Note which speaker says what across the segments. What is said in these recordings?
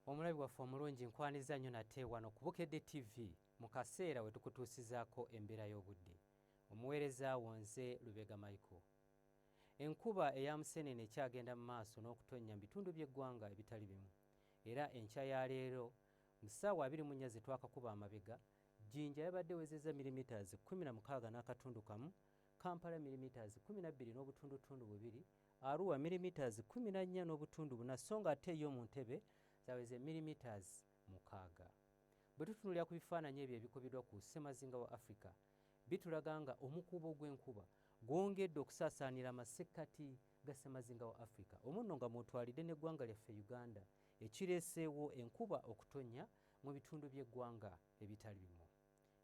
Speaker 1: Omulabi waffe omulungi, nkwaniza nnyo nate wano ku Bukedde TV mu kaseera we tukutuusizaako embeera y'obudde. Omuweereza wo nze Lubega Michael. Enkuba eya musenene ekyagenda mu maaso n'okutonnya mu bitundu by'eggwanga ebitali bimu, era enkya ya leero mu ssaawa 24 ze twakakuba amabega, Jinja yabadde ewezezza millimeters 16.1, Kampala millimeters 12.2, Arua millimeters 14.4, so nga ate yo mu Ntebe zaweze millimeters 6. Bwe tutunuulira ku bifaananyi ebyo ebikubiddwa ku ssemazinga wa Africa, bitulaga nga omukuubo gw'enkuba gwongedde okusaasaanira amasekkati ga ssemazinga wa Africa, omwo nno nga mw'otwalidde n'eggwanga lyaffe Uganda, ekireeseewo enkuba okutonnya mu bitundu by'eggwanga ebitali bimu.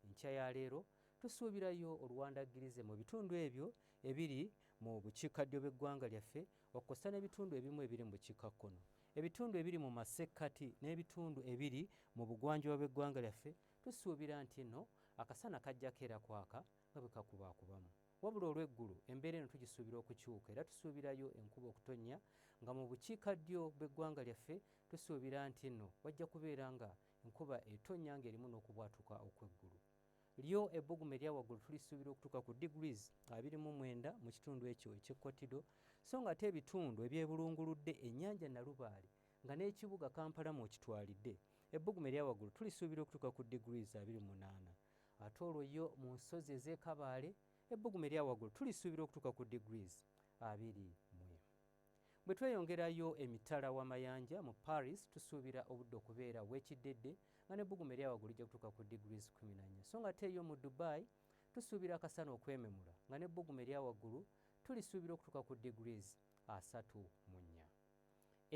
Speaker 1: Enkya ya leero tusuubirayo oluwandaggirize mu bitundu ebyo ebiri mu bukiikaddyo bw'eggwanga lyaffe okkosa n'ebitundu ebimu ebiri mu bukiikakkono. Ebitundu ebiri mu masekkati n'ebitundu ebiri mu bugwanjuba bw'eggwanga lyaffe tusuubira nti nno akasana kajja keera kwaka nga bwe kakubaakubamu. Wabula olw'eggulo embeera eno tugisuubira okukyuka era tusuubirayo enkuba okutonnya nga mu bukiikaddyo bw'eggwanga lyaffe tusuubira nti nno wajja kubeera nga enkuba etonnya ng'erimu n'okubwatuka okw'eggulu. Lyo ebbugumu erya waggulu tulisuubira okutuuka ku degrees 29 mu kitundu ekyo eky'e Kotido, so ng'ate ebitundu ebyebulunguludde ennyanja Nalubaale nga n'ekibuga Kampala mw'okitwalidde, ebbugumu erya waggulu tulisuubira okutuuka ku degrees 28. Ate olwo yo mu nsozi ez'e Kabaale ebbugumu erya waggulu tulisuubira okutuuka ku degrees 21. Bwe tweyongerayo emitala w'amayanja mu Paris tusuubira obudde okubeera obw'ekiddedde nga n'ebbugumu erya waggulu lijja kutuuka ku degrees 14. So nga ate yo mu Dubai tusuubira akasana okwememula nga n'ebbugumu erya waggulu tulisuubira okutuuka ku degrees 34.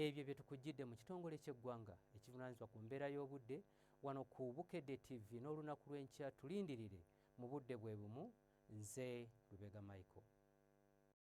Speaker 1: Ebyo bye tukujjidde mu kitongole ky'eggwanga ekivunaanyizibwa ku mbeera y'obudde wano ku Bukedde TV n'olunaku lw'enkya tulindirire mu budde bwe bumu. Nze Lubega Michael.